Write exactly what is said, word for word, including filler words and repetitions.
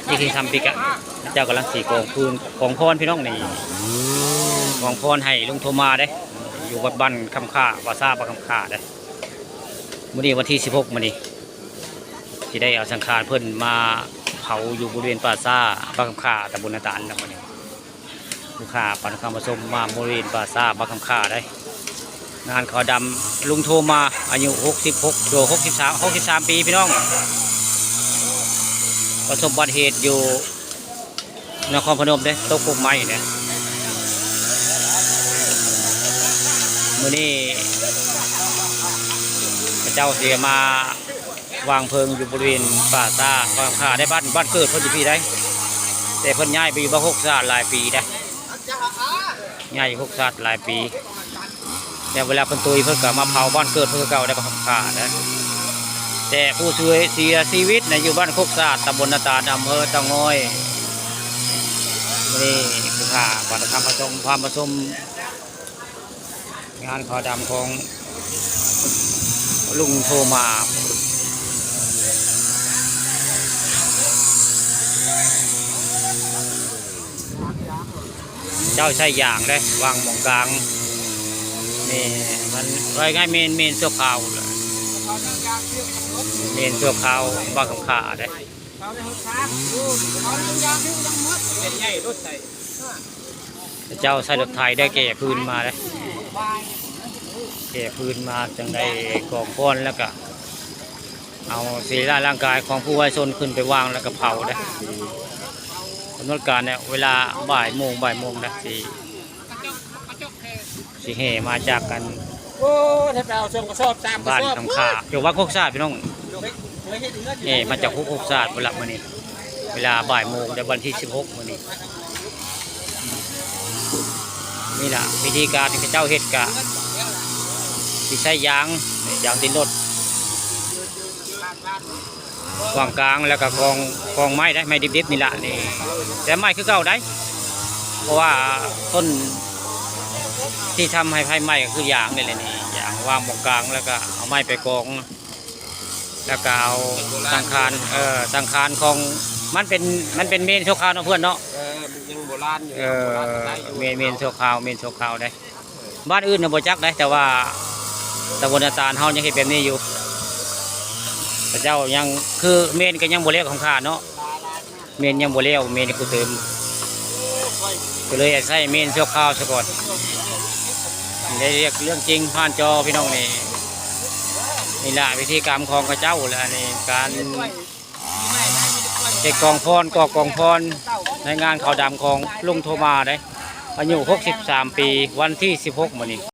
ที่ที่ทำปีกะ เจ้ากำลังสีกองฟืนกองพรพี่น้องนี่ กองพรให้ลุงโทมาเด้ อยู่วัดบ้านคำค่า วัดซาบ้านคำค่าเด้ มื้อนี้วันที่สิบหกมื้อนี้ สิได้เอาสังขารเพิ่นมาเผาอยู่บริเวณป่าซาบ้านคำค่า ตำบลนาตาลนะมื้อนี้ ลูกค้าปันคำมาชมมาบริเวณป่าซาบ้านคำค่าได้ งานขาวดำลุงโทมา อายุหกสิบหก โด หกสิบสาม หกสิบสามปีพี่น้อง ประสบอุบัติเหตุอยู่นครพนมเด้ ตกกกไม้เนี่ย มื้อนี้พระเจ้าเสียมา วางเพลิงอยู่บริเวณป่าซาบ้านคำค่าได้ บ้าน บ้านเกิดเพิ่นอยู่พี่ได้ แต่เพิ่นย้ายไปอยู่บ้านโคกสะอาดหลายปีได้ ย้ายอยู่โคกสะอาดหลายปี แต่เวลาเพิ่นตุยเพิ่นก็มาเผาบ้านเกิดเพิ่นคือเก่าได้ บ้านคำค่านะ แต่ผู้เสีย เสียชีวิตนะอยู่บ้านโคกสะอาด ตำบลนาตาล อำเภอเต่างอย นี่คือพาบ้านคำผสม พาผสม งานขาวดำของลุงโทมา เจ้าใส่ยางเด้ วางหม่องกลาง นี่มัน ว่าง่าย เมน เมนชั่วคราวแหละ เมนชั่วคราวบ้านคำค่าเด้ เจ้าใส่รถไถได้แก่พื้นมาเลย แก่พื้นมาจังได้กองก้อนแล้วก็ เอาศีรษะร่างกายของผู้วายชนขึ้นไปวางแล้วก็เผาได้ กำหนดการเนี่ยเวลาบ่ายโมง บ่ายโมงนะ สิ สิแห่มาจากกัน โอ้ ถ้าไปเอาส่งกระสอบ สามกระสอบ บ้านคำค่า อยู่วัดโคกสะอาดพี่น้อง เอ้ มาจากโคกสะอาดพุ่นละมื้อนี้ เวลาบ่ายโมงในวันที่สิบหกมื้อนี้ นี่ล่ะ วิธีการที่เขาเจ้าเฮ็ดกะ สิใช้ยาง ยางติดรถ วางกลางแล้วก็กอง กองไม้ได้ ไม้ดิบๆนี่ล่ะนี่ แต่ไม้คือเก่าได้ เพราะว่าต้นที่ทำให้ไฟไหม้ก็คือยางนี่แหละนี่ ยางวางหม่องกลางแล้วก็เอาไม้ไปกอง แล้วก็เอาสังขาร เอ่อ สังขารของ มันเป็น มันเป็นเมนชั่วคราวเนาะเพื่อนเนาะ เออ มันยังโบราณอยู่ เออ โบราณสไตล์อยู่ เมน เมนชั่วคราว เมนชั่วคราวได้ บ้านอื่นน่ะบ่จักได้ แต่ว่าตำบลนาตาลเฮายังเฮ็ดแบบนี้อยู่ พระเจ้ายัง คือเมนก็ยังบ่แล้วของข้าเนาะ เมนยังบ่แล้ว เมนกูเติม ก็เลยอาศัยเมนชั่วคราวซะก่อน ได้เรียกเรื่องจริงผ่านจอพี่น้องนี่ นี่ล่ะพิธีกรรมของเขาเจ้าแหละนี่ การเฮ็ดกองพร ก่อกองพร ในงานขาวดำของลุงโทมาเด้ อายุหกสิบสามปี วันที่สิบหกมื้อนี้